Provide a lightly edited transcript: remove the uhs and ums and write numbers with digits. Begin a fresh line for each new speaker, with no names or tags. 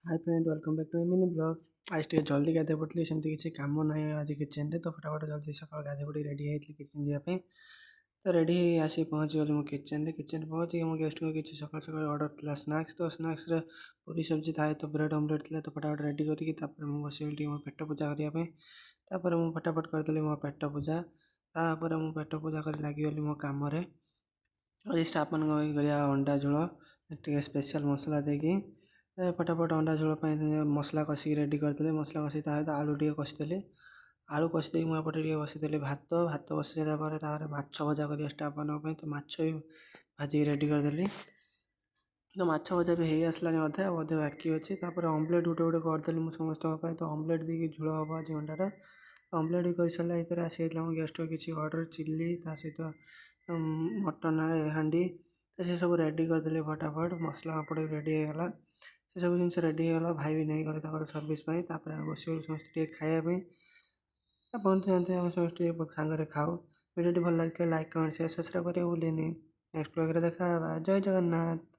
Hi friend, welcome back to mini vlog. ଆଜି ଟିକେ ଜଲ୍ଦି ଗାଧୋଇ ପଡ଼ିଥିଲି। ସେମିତି କିଛି କାମ ନାହିଁ ଆଜି କିଚେନ୍ରେ। ତ ଫଟାଫଟ ଜଲ୍ଦି ସକାଳୁ ଗାଧୋଇ ପଡ଼ି ରେଡ଼ି ହେଇଥିଲି କିଚେନ୍ ଯିବା ପାଇଁ। ତ ରେଡ଼ି ହେଇ ଆସିକି ପହଞ୍ଚିଗଲି ମୁଁ କିଚେନ୍ରେ। କିଚେନ୍ ପହଞ୍ଚିକି ମୋ ଗେଷ୍ଟକୁ କିଛି ସକାଳୁ ସକାଳୁ ଅର୍ଡ଼ର ଥିଲା ସ୍ନାକ୍ସ। ତ ସ୍ନାକ୍ସରେ ପୁରୀ ସବଜି ଥାଏ, ତ ବ୍ରେଡ଼୍ ଅମଲେଟ୍ ଥିଲା। ତ ଫଟାଫଟ ରେଡ଼ି କରିକି ତାପରେ ମୁଁ ବସିଗଲି ଟିକେ ମୋ ପେଟ ପୂଜା କରିବା ପାଇଁ। ତାପରେ ମୁଁ ଫଟାଫଟ କରିଦେଲି ମୋ ପେଟ ପୂଜା। ତାପରେ ମୁଁ ପେଟ ପୂଜା କରି ଲାଗିଗଲି ମୋ କାମରେ। ଆଜି ଷ୍ଟାଫ୍ମାନଙ୍କ ପାଇଁ କରିବା ଅଣ୍ଡା ଝୋଳ, ଟିକେ ସ୍ପେଶାଲ୍ ମସଲା ଦେଇକି। ଫଟାଫଟ ଅଣ୍ଡା ଝୋଳ ପାଇଁ ମସଲା କଷିକି ରେଡ଼ି କରିଦେଲି। ମସଲା କଷିକି ତା ସହିତ ଆଳୁ ଟିକେ କଷିଦେଲି। ଆଳୁ କଷି ଦେଇକି ମୁଁ ଏପଟେ ଟିକେ ବସିଦେଲି ଭାତ। ଭାତ ବସି ସାରିଲା ପରେ ତାପରେ ମାଛ ଭଜା କରିବା ଷ୍ଟାଫ୍ମାନଙ୍କ ପାଇଁ। ତ ମାଛ ବି ଭାଜିକି ରେଡ଼ି କରିଦେଲି। ତ ମାଛ ଭଜା ବି ହେଇ ଆସିଲାଣି ଅଧେ, ଆଉ ଅଧେ ବାକି ଅଛି। ତାପରେ ଅମଲେଟ୍ ଗୋଟେ ଗୋଟେ କରିଦେଲି ମୁଁ ସମସ୍ତଙ୍କ ପାଇଁ। ତ ଅମଲେଟ୍ ଦେଇକି ଝୋଳ ହେବ ଆଜି ଅଣ୍ଡାର। ଅମଲେଟ୍ ବି କରିସାରିଲା ଭିତରେ ଆସିଯାଇଥିଲା ଆମ ଗେଷ୍ଟର କିଛି ଅର୍ଡ଼ର, ଚିଲି ତା ସହିତ ମଟନ୍ ହାଣ୍ଡି। ତ ସେସବୁ ରେଡ଼ି କରିଦେଲି ଫଟାଫଟ। ମସଲା ପାମ୍ପଡ଼ ବି ରେଡ଼ି ହେଇଗଲା। ସେସବୁ ଜିନିଷ ରେଡ଼ି ହେଇଗଲା। ଭାଇ ବି ନେଇଗଲେ ତାଙ୍କର ସର୍ଭିସ୍ ପାଇଁ। ତାପରେ ଆମେ ବସିଗଲୁ ସମସ୍ତେ ଟିକେ ଖାଇବା ପାଇଁ। ଆପଣ ତ ଜାଣିଥିବେ, ଆମେ ସମସ୍ତେ ଟିକେ ସାଙ୍ଗରେ ଖାଉ। ଭିଡ଼ିଓଟି ଭଲ ଲାଗିଥିଲେ ଲାଇକ୍, କମେଣ୍ଟ, ସେୟାର, ସବସ୍କ୍ରାଇବ୍ କରିବାକୁ ଭୁଲିବେନି। ନେକ୍ସଟ ବ୍ଲଗ୍ରେ ଦେଖା ହେବା। ଜୟ ଜଗନ୍ନାଥ।